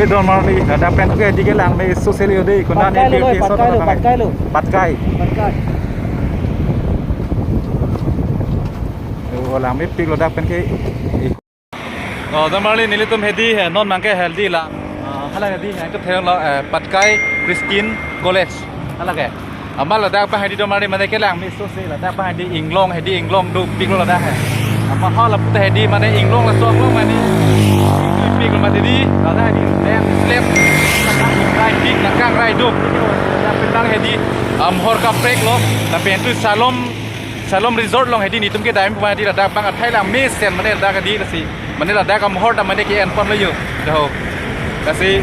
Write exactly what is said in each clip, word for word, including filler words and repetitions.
Don Marli, ladak pen ke hedi ke langme sose lo dei, konat Patkai lo, ne Patkai lo, Patkai lo. Patkai. Patkai. Oh, langmepik ladak pen ke. Oh, Don Marli nelitum hedi, eh, non abangke hedi la. Ah, hala hedi, eh, ke thelo, eh, Patkai Christian College. Hala ke. Amat ladak abang hedi Don Marli mane ke langme sose ladak abang hedi inglong hedi inglong dopik lo ladak he. Amat hala puta hedi mane inglong laso inglong mane pik lo mati di ladak hedi landslide. Ladak ingrai pik ladak ingrai dop. Ladak pen abang hedi amhor kaprek lo. Lapen tu Shalom Shalom Resort along hedi netum kedam pu hedi ladak abang athai langmesen mane ladak hedi lasi. Mane ladak amhor ta mane ke-en ponlo yo. Daho. Lasi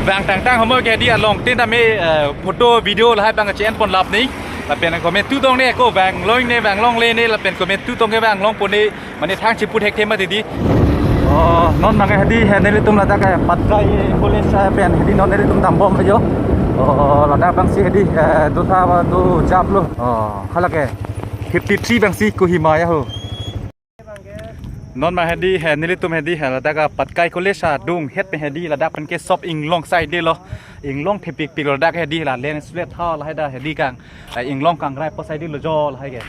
bang tangtang homo ke hedi along tin ta me, eh, photo video lahai abang che-en pon lap ni. Lapen kometu tong ne ko bang long ne bang longle ne lapen kometu tong ke bang longpo ne mane thang chipu thekthe mati di. Oh, non abang hedi he nelitum ladak ke Patkai College, eh, pen hedi non nelitum dambomlo yo. Oh, ladak abangsi hedi, eh, dotha ba dojaplo. Oh, hala ke fifty three abangsi Kohima ya ho. Non abang hedi he nelitum hedi he ladak ke Patkai College adung het pen hedi ladak pen ke sop inglong side lo. Inglong thepikpik lo ladak hedi la landslide ha lahai ta hedi kang. Eh, inglong kangrai po side lo jo lahai ke.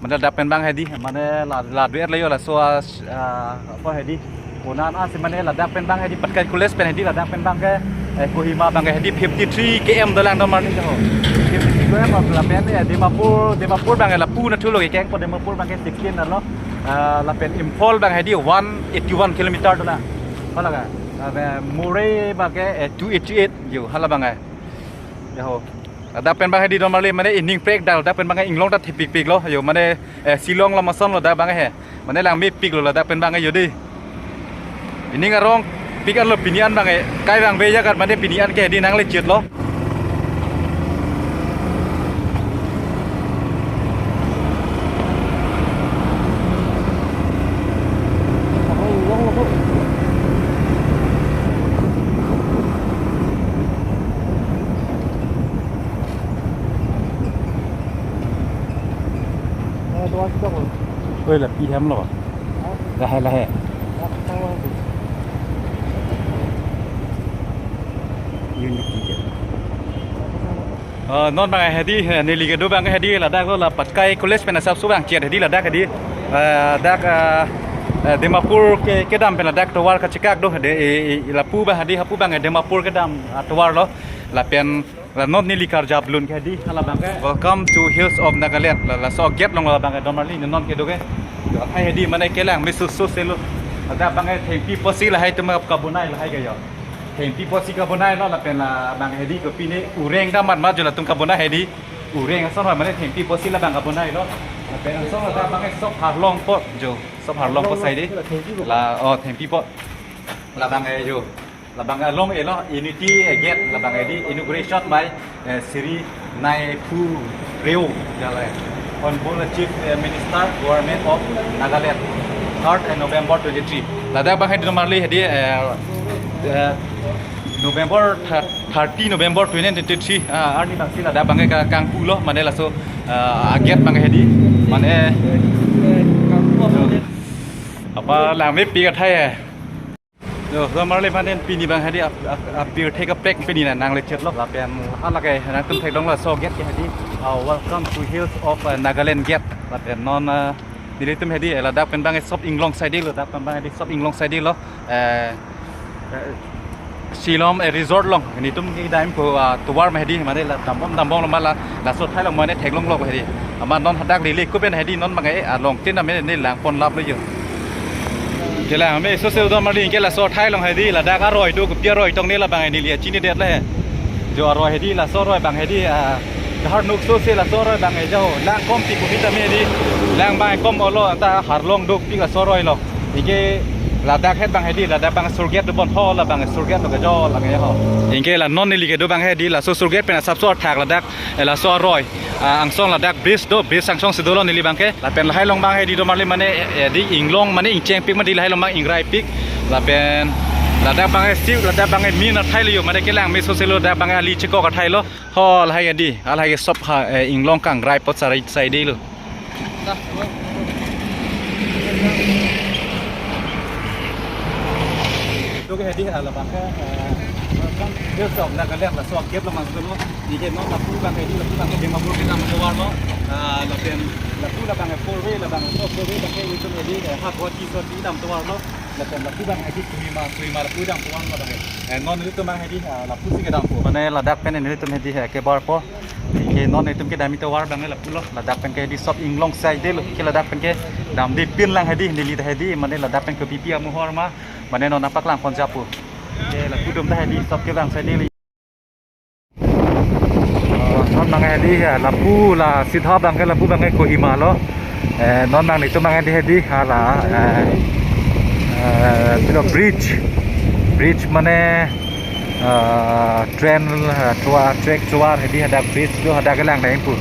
Mane ladak pen abang hedi mane la la duet lo yo laso a, ah, apa hedi. Konat asi mane ladak pen abang hedi Patkai College pen hedi ladak pen abang ke, eh, Kohima abang ke hedi fifty three K M dolang Don Marli jo. Fifty three K M lapen, eh, Dimapur, Dimapur abang ke lapu nathu lo ke keng ko Dimapur abang ke sixteen lo. Ah, lapen Imphal abang hedi one eighty one kilometer dolang. Hala ke. Lapen Moreh abang ke, eh, two eighty eight yo hala abang ke. Daho. Ladak pen abang hedi Don Marli mane ining prek dal ladak pen abang inglong ta thepikpik lo. Yo mane, eh, Shillong lo mason lo ladak abang he. Mane langmepik lo ladak pen abang yo dei. Ining arongpik an lo pini an abang kai abang be jagat mane pini an ke hedi nanglechet lo. Oi, lapi hem lo. Lahai lahai. Unity ke. Ah, non abang hedi, eh, neli kedo abang hedi ladak lo la Patkai College pen asapso abang chet hedi ladak hedi. Eh, dak, eh, eh, Dimapur ke kedam pen ladak tovar kachekak do hedi, eh, eh, lapu abang hedi hapu abang, eh, Dimapur kedam, ah, tovar lo. Lapen la non neli karjap lun ke hedi hala abang ke. Welcome to Hills of Nagaland. La, laso gate along la abang ke Don Marli non kedo ke. Yo, athai hedi mane ke langme sose lo. Ladak abang ke thengpi apotsi lahai atum kabonai lahai ke yo. Thengpi apotsi kabonai lo lapen la abang hedi kopi ne ureng damat mat jo latum kabonai hedi. Ureng ason mane thengpi apotsi la abang kabonai lo. Lapen ason ladak abang ke sop harlong apot jo. Sop harlong apot side. La, oh, thengpi apot. La abang ke yo. La abang along elo Unity, eh, Gate, la abang hedi inauguration by, eh, Shri Neiphiu Rio, jale, Honorable Chief, eh, Minister, Government of Nagaland, third, eh, November twenty-three. Ladak abang hedi Don Marli hedi, eh, eh, November thir-, thirty November twenty twenty-three, ah, arni abangsi ladak abang ke kangpu lo, mane laso, ah, gate abang hedi, mane, apa langmepik athai, eh. Yo, Don Marli mane pini abang hedi ap-, ap-, apirthe kaprek pini na nanglechet lo. Lapen hala ke nangtum theklong laso gate ke hedi, ah, Welcome to Hills of, ah, Nagaland Gate. Lapen non, ah, nelitum hedi, eh, ladak pen abang sop inglong side lo, ladak pen abang hedi sop inglong side lo. Eh, eh, Shillong, eh, resort along. Netum kedam ko, ah, tovar ma hedi mane la dambom dambom lo ma la, laso athai along mane theklong lo hedi. Amat non hadak lili kupen hedi non abang, eh, along tin na mane ne lang pon lap lo yo. Ke langme sose Don Marli ke laso athai along hedi ladak aroi do kopi aroi tong ne la abang hedi lia chini det le. Jo aroi hedi laso aroi abang hedi, ah, kahar nuk sose laso aroi abang hedi jo lang kom pi kopi ta me hedi lang abang kom olo ta harlong dopik laso aroi lo. Anke ladak het abang hedi ladak abang surgate do bon ho la abang surgate lo ke jo la ke ho. Anke la non neli kedo abang hedi laso surgate pen asapso athak ladak, eh, laso aroi. Ah, angsong ladak bridge do, bridge angsongsi dolo neli abang ke. Lapen lahai along abang hedi Don Marli mane, eh, di inglong mane ingchengpik mane di lahai along abang ingraipik. Lapen ladak abang si ladak abang min athai lo yo mane ke langme sose lo ladak abang ali chekok athai lo. Ho lahai hedi, lahai ke sop ha, eh, inglong kangrai apot sarai side lo. Di, ah, labang ke, eh, kan dia sok Nagaland laso gap labang ke lo. Di ke non lapu abang ke di, lapu abang ke Dimapur kedam atovar lo. Ah, lapen lapu labang ke four way, labang ke four way abang ke itum ke di, eh, ha Guwahati so kedam atovar lo. Lapen lapu abang ke di Kohima, Kohima lapu kedam atovar lo abang ke. Eh, non itum abang ke di, ah, lapusi kedampo. Mane ladak pen itum ke di, eh, kebarpo. Di ke non itum kedam atovar abang ke lapu lo. Ladak pen ke di sop inglong side lo. Ke ladak pen kedamde pinlang ke di, neli ta ke di, mane ladak pen ke pipi amu hor ma. Mane non nangpaklangpon japo. Ke lapu atum ta ke di sop kevang side lo. Oh, non abang ke di, ya, lapu la sitha abang ke lapu abang ke Kohima lo. Eh, non abang itum abang ke di, di hala, eh, eh, pilo bridge. Bridge mane, eh, train, eh, tovar, track tovar ke di hadak bridge lo hadak kelang dai pu.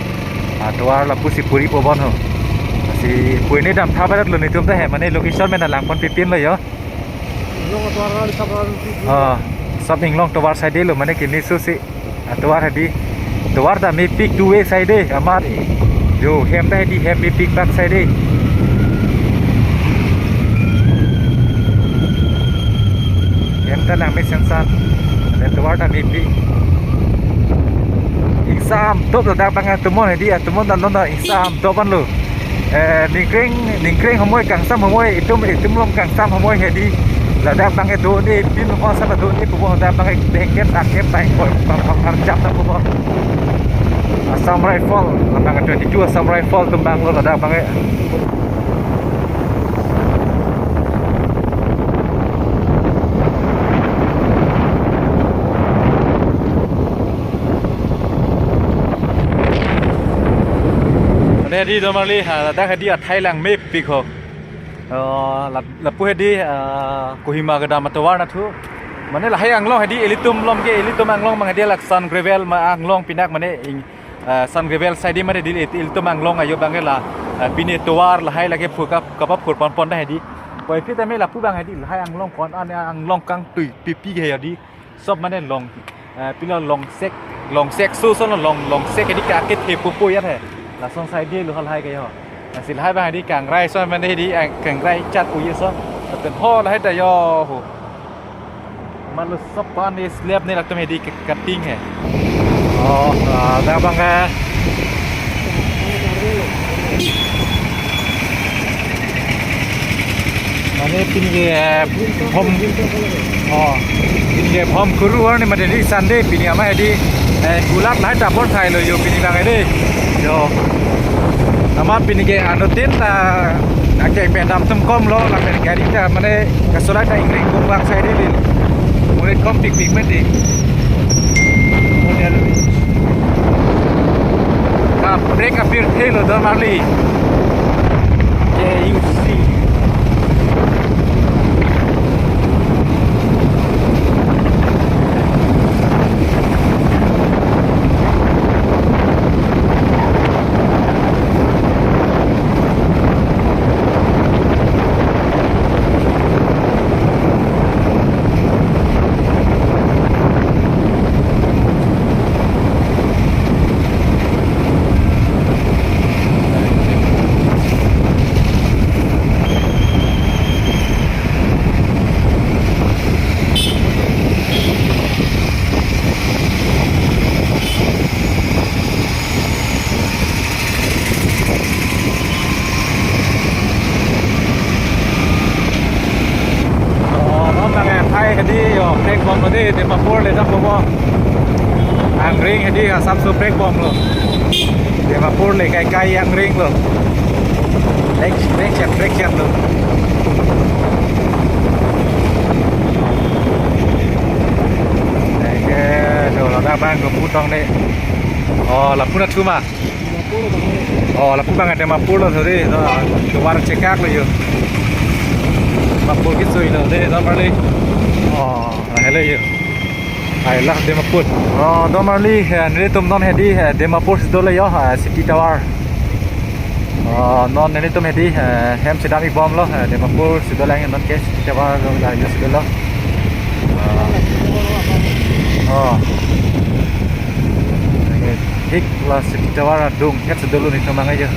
Ah, tovar lapusi puri po bon ho. Si puri ne dam tha barat lo netum ta ke mane location mena langpon pipin lo yo. Long atovar, atovar. Ah, sop inglong tovar side lo mane kini susi. Atovar ke di. Tovar ta mepik two way side amat. Jo, hem ta ke di hem mepik bak side. Hem ta nang mesensan. Atovar ta mepik. Exam top ladak abang atumon ke di, atumon ta non ta exam top an lo. Eh, ningkreng, ningkreng homoi kangsam homoi, itum, itum along kangsam homoi ke di. Ladak abang ke do-an-e, pin ho sa do-an-e pu bo, ladak abang ke dengket akep bang ko, bang, bang, bang, jam ta pu bo. Assam Rifle, ladak ke twenty-two Assam Rifle atum abang lo ladak abang ke. Mane di don marli, ha, ladak ke di athai lang mepik ho. Oh, lap-, lapu ke di, ah, Kohima kedam atovar nathu. Mane lahai anglong ke di, ilitum along ke, ilitum anglong abang ke di la sand gravel ma anglong pinak mane ing, ah, sand gravel side mane di, il-, ilitum anglong ajo abang ke la, ah, pine tovar lahai lake phu kap, kapaphurponpon ta ke di. Puvoiphit tame lapu abang ke di, lahai anglong ko-an anglong kangtui pipi ke ya di. Sop mane long, eh, pilo longsek, longsek so so lo long, longsek ke di ke akethe pupo ya he. Lason side lo halahai ke yo. Lasi lahai abang ke di kangrai so mane di, eh, kangrai chat uye so. Lapen ho lahai ta yo ho. Malu sop pan di slab ne latum ke di ke cutting he. Oh, ah, dak abang ke. Mane pini ke, eh, bom, oh, pini ke bom kuru arni mane di Sunday pini amat ke di, eh, kulat lahai ta bor thai lo yo pini abang ke di. Yo. Amat pini ke anuttin ta, ah, keng pen dam atum kom lo, lapen gari ta mane kasolai ta ingring kung bak side di. Murit kom pikpik mati. Model. Ka brake apirthe lo don marli. K U C. Oh, non abang ke athai ke di yo, brake bom lo di, Dimapur le dam bom. Angring ke di, Assam so brake bom lo. Dimapur le kai kai angring lo. Brake, brake chat, brake chat lo. Oke, so ladak abang ke putong de. Oh, lapu nathu ma. Oh, lapu abang ke Dimapur lo, sorry. So, tovar chekak lo yo. Dimapur ke soi lo, de, don marli. Oh, hello yo. Hai lah Dimapur. Oh, don marli, eh, nelitum non ke di, eh, Dimapur si dolo yo, eh, City Tower. Oh, non nelitum ke di, eh, hem si dam-ik bom lo, eh, Dimapur si dolang non ke City Tower lo, la yo si dolo. Oh. Oh. Oke. Thik la City Tower adung het si dolo netum abang ke yo.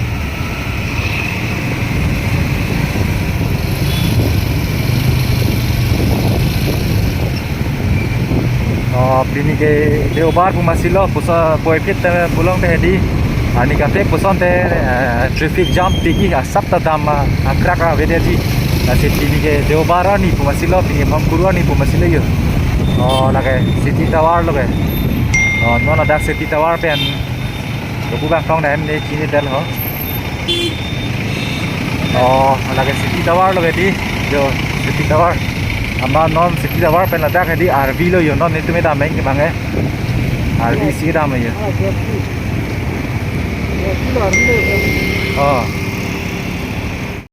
Oh, pini ke Deobar pu masilo, puson puvoiphit te pulote hedi. Arni kaprek puson te, eh, traffic jam pigi asap ta dam, ah, akrak avedetji. Lasi pini ke Deobar arni pu masilo, pini Bhomkuru arni pu masilo yo. Oh, lake City Tower lo ke. Oh, non ladak City Tower pen. Lapu bang tong dam ne chini tel ho. Oh, lake City Tower lo ke di. Yo, City Tower. Amat non City Tower pen ladak hedi Arvi lo yo, non netum dam ke bang eh. Arvi si dam lo yo. Oh.